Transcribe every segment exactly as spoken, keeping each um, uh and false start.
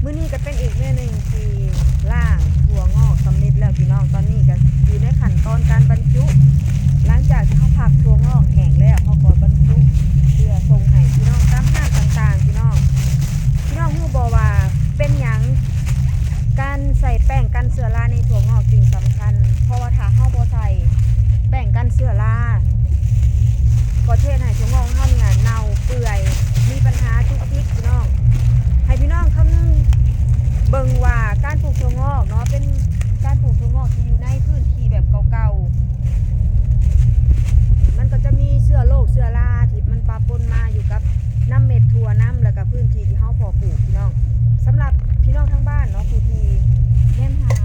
มื้อนี้ก็เป็นอีกมื้อหนึ่งที่ล้างถั่วงอกสำเร็จแล้วพี่น้อง ตอนนี้ก็อยู่ในขั้นตอนการบรรจุ หลังจากที่เราพักถั่วงอกแห้งแล้ว เราก็บรรจุเพื่อส่งให้พี่น้องตามห้างต่างๆ พี่น้อง พี่น้องรู้บ่ว่าเป็นหยังการใส่แป้งกันเชื้อราในถั่วงอกจึงสำคัญ เพราะว่าถ้าเราบ่ใส่แป้งกันเชื้อรา ก็สิเฮ็ดให้ถั่วงอกของเราเนี่ยเน่าเปื่อย มีปัญหาจุกจิกพี่น้อง ให้พี่น้องคำนึงเบิ่งว่าการปลูกถั่วงอกเนาะ เป็นการปลูกถั่วงอกที่อยู่ในพื้นที่แบบเก่าๆ มันก็จะมีเชื้อโรคเชื้อราที่มันปะปนมาอยู่กับน้ำเม็ดถั่วนำ แล้วก็พื้นที่ที่เราเพาะปลูกพี่น้อง สำหรับพี่น้องทางบ้านเนาะ ผู้ที่แนมหา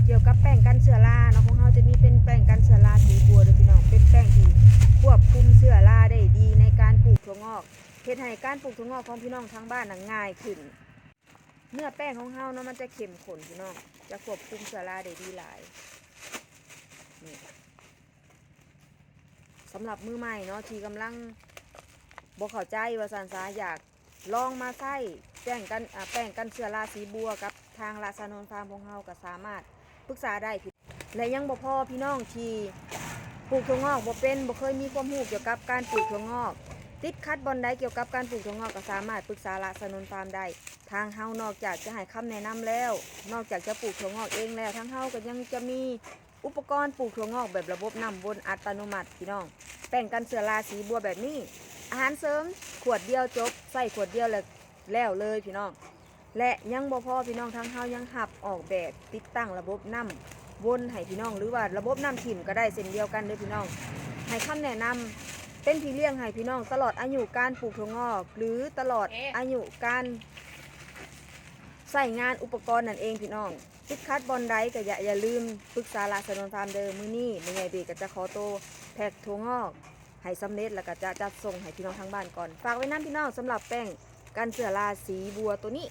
เกี่ยวกับแป้งกันเชื้อราเนาะ ของเราจะมีเป็นแป้งกันเชื้อราสีบัวเด้อพี่น้อง เป็นแป้งที่ควบคุมเชื้อราได้ดีในการปลูกถั่วงอก เฮ็ดให้การปลูกถั่วงอกของพี่น้องทางบ้านน่ะง่ายขึ้น เนื้อแป้งของเราเนาะ มันจะเข้มข้นพี่น้อง จะควบคุมเชื้อราได้ดีหลาย นี่ สำหรับมือใหม่เนาะ ที่กำลังบ่เข้าใจว่าซั่นซะ อยากลองมาใช้แป้งกัน อ่า แป้งกันเชื้อราสีบัวกับทางละสานนท์ฟาร์มของเรา ก็สามารถปรึกษาได้พี่ และยังบ่พอพี่น้องที่ปลูกถั่วงอกบ่เป็น บ่เคยมีความรู้เกี่ยวกับการปลูกถั่วงอก ติดขัดบ่อนใดเกี่ยวกับการปลูกถั่วงอก ก็สามารถปรึกษาละสานนท์ฟาร์มได้ ทางเรานอกจากจะให้คำแนะนำแล้ว นอกจากจะปลูกถั่วงอกเองแล้ว ทางเราก็ยังจะมีอุปกรณ์ปลูกถั่วงอกแบบระบบน้ำวนอัตโนมัติพี่น้อง แป้งกันเชื้อราสีบัวแบบนี้ อาหารเสริมขวดเดียวจบ ใส่ขวดเดียวแล้ว แล้วเลยพี่น้อง และยังบ่พอพี่น้อง ทางเรายังรับออกแบบติดตั้งระบบน้ำวนให้พี่น้อง หรือว่าระบบน้ำทิ่มก็ได้เช่นเดียวกันเด้อพี่น้อง ให้คำแนะนำเป็นพี่เลี้ยงให้พี่น้องตลอดอายุการปลูกถั่วงอก หรือตลอด เอ๊ะ อายุการใช้งานอุปกรณ์นั่นเองพี่น้อง ติดขัดบ่อนใดก็อย่า อย่าลืมปรึกษาละสานนท์ฟาร์มเด้อ มื้อนี้แม่ใหญ่เบก็จะขอโตแพ็คถั่วงอกให้สำเร็จ แล้วก็จะจัดส่งให้พี่น้องทางบ้านก่อน ฝากไว้นำพี่น้อง สำหรับแป้งกันเชื้อราสีบัวตัวนี้